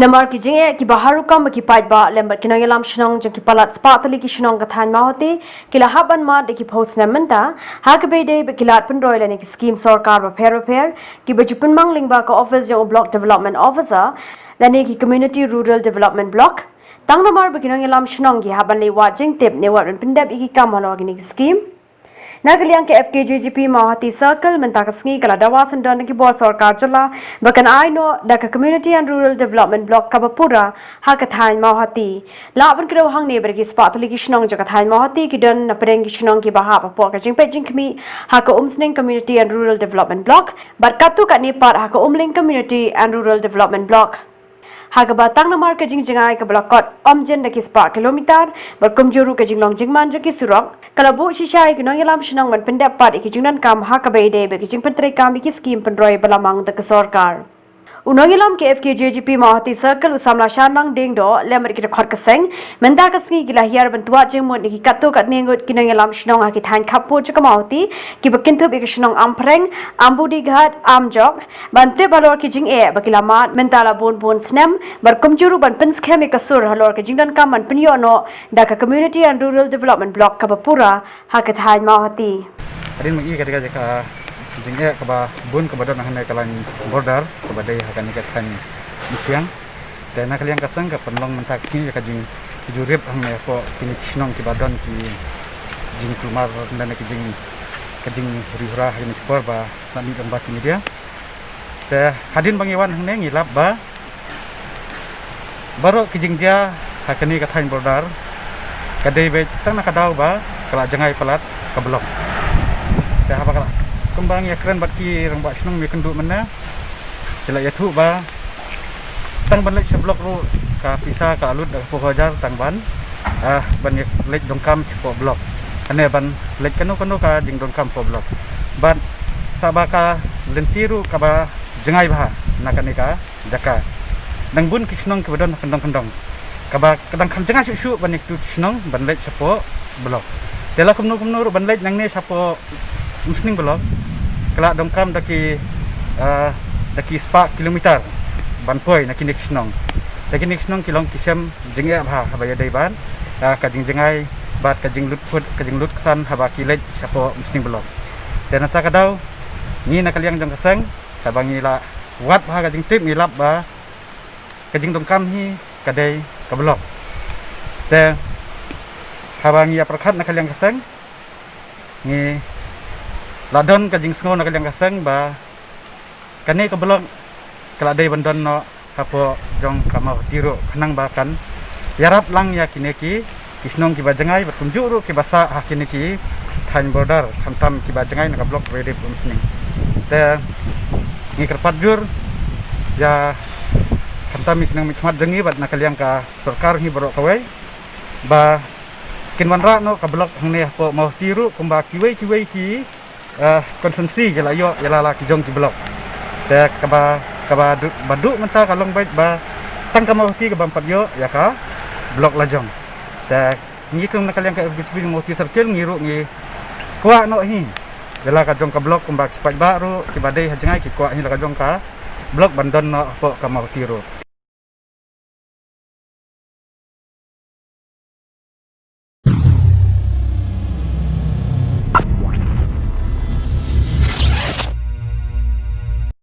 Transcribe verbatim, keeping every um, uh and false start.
Namar ki jingeh kiba har rukom ba ki paidbah lem bad ki nongïalam shnong jong ki palat spah tylli ki shnong ka thaiñ Mawhati ki la hap ban mad da ki phew snem mynta, ha kaba ïadei bad ki lad pynroi lane ki skim sorkar bapher bapher kiba ju pynmang lyngba ka office jong u Block Development Officer lane ki Community Rural Development Block. Tang namar ba ki nongïalam shnong ki hap ban leit wad jingtip ne wad ban pyndep ïa ki kam halor kine ki skim. Na ka liang ka F K J G P Mawhati Circle mynta ka sngi ka la dawa syndon da ki bor sorkar jylla ba kan ai noh da ka Community and Rural Development Block kaba pura ha ka thaiñ Mawhati. Lah ban kdew hangne ba da ki spah tylli ki shnong jong ka thaiñ Mawhati ki don na pdeng ki shnong kiba hap hapoh ka jingpeit jingkhmih ha ka Umsning Community and Rural Development Block bad katto katne pat ha ka Umling Community and Rural Development Block. Ha kaba tang namar ka jingjngai kaba la kot ym jin da ki spah kilometer bad kumjuh ruh ka jinglong jingman jong ki surok, ka la buh shisha ïa ki nongïalam shnong ban pyndep pat ïa ki jingdonkam ha kaba ïadei bad ki jingpyntreikam ïa ki skim pynroi ba la mang da ka sorkar. U nongïalam ka F K J G P Mawhati Circle u samla Shanlang Diengdoh lem bad ki dkhot ka seng mynta ka sngi ki la hiar ban twad jingmut ïa ki katto katne ngut ki nongïalam shnong ha ki thaiñ khappud jong ka Mawhati kiba kynthup ïa ka shnong Amphreng, Ambudighat, Amjok, ban tip halor ki jingeh ba ki la mad mynta la bun bun snem bad kumjuh ruh ban pynskhem ïa ka sur halor ka jingdonkam ban pynïoh noh da ka Community and Rural Development Block kaba pura ha ka thaiñ Mawhati. Hadien ba ngi ka dei ka jaka jingeh kaba bun kaba don hangne ka lain border kaba dei ha kane ka thaiñ Umsiang. Te na ka liang ka seng ka pynlong mynta ka sngi ïa ka jingkujurip hangne hapoh kine ki shnong kiba don ki jingkulmar lane ki jing ka jingriewhra ha kine ki por ba la mih lyngba ki media. Te hadien ba ngi wan hangne ngi lap ba baroh ki jingjia ha kane ka thaiñ border ka dei beit tang na ka daw ba ka la jngai palat ka block. Te haba ka la kumba ngi ïakren bad ki rangbah shnong mynne kynduh mynne ki la ïathuh ba tang ban leit sha block ruh ka pisa ka la lut da ka phew hajar tang ban ah, ban ïa leit donkam shapoh block. Kane ban leit kano kano ka jingdonkam shapoh block. Bad sa ba ka lynti ruh kaba jngai bha na kane ka jaka. Dang bun ki shnong kiba don ha kyndong kyndong kaba ka dang kham jngai shuh shuh ban ïa kito ki shnong ban leit shapoh block. Te la kumno kumno ruh ban leit nangne shapoh Umsning block ka la donkam da ki ah, da ki spah kilometer ban poi na kine ki shnong. Te kine ki shnong ki long ki shem jingeh bha haba ïadei bad ah, ka jingjngai bad ka jinglut phut ka jinglut ksan haba ki leit shapoh Umsning block. Te nangta ka daw ngi na ka liang jong ka seng haba ngi la wad bha ka jingtip ngi lap ba ka jingdonkam hi ka dei ka block. Te haba ngi ïa pyrkhat na ka liang ka seng ngi la don ka jingsngew na ka liang ka seng ba kane ka block ka la dei ban don noh hapoh jong ka Mawhati ruh khnang ba kan ïarap lang ïa kine ki ki shnong kiba jngai bad kumjuh ruh kiba sah ha kine ki thaiñ border khamtam kiba jngai na ka block ba ïadei bad Umsning. Te ngi kyrpad jur ïa khamtam ïa ki nongmihkhmat jong ngi bad na ka liang ka sorkar ngi baroh kawei ba kin wanrah noh ka block hangne hapoh Mawhati ruh kumba kiwei kiwei ki ah, constituency ki la ïoh ïa la la ki jong ki block. Te kaba kaba duh ba duh mynta ka long beit ba tang ka Mawhati ka bym pat ïoh ïa ka block la jong. Te ngi kum na ka liang ka F K J G P Mawhati Circle ngi ruh ngi kwah noh hi ïa la ka jong ka block kumba ki paidbah ruh kiba dei ha jngai ki kwah hi la ka jong ka block ban don noh hapoh ka Mawhati ruh.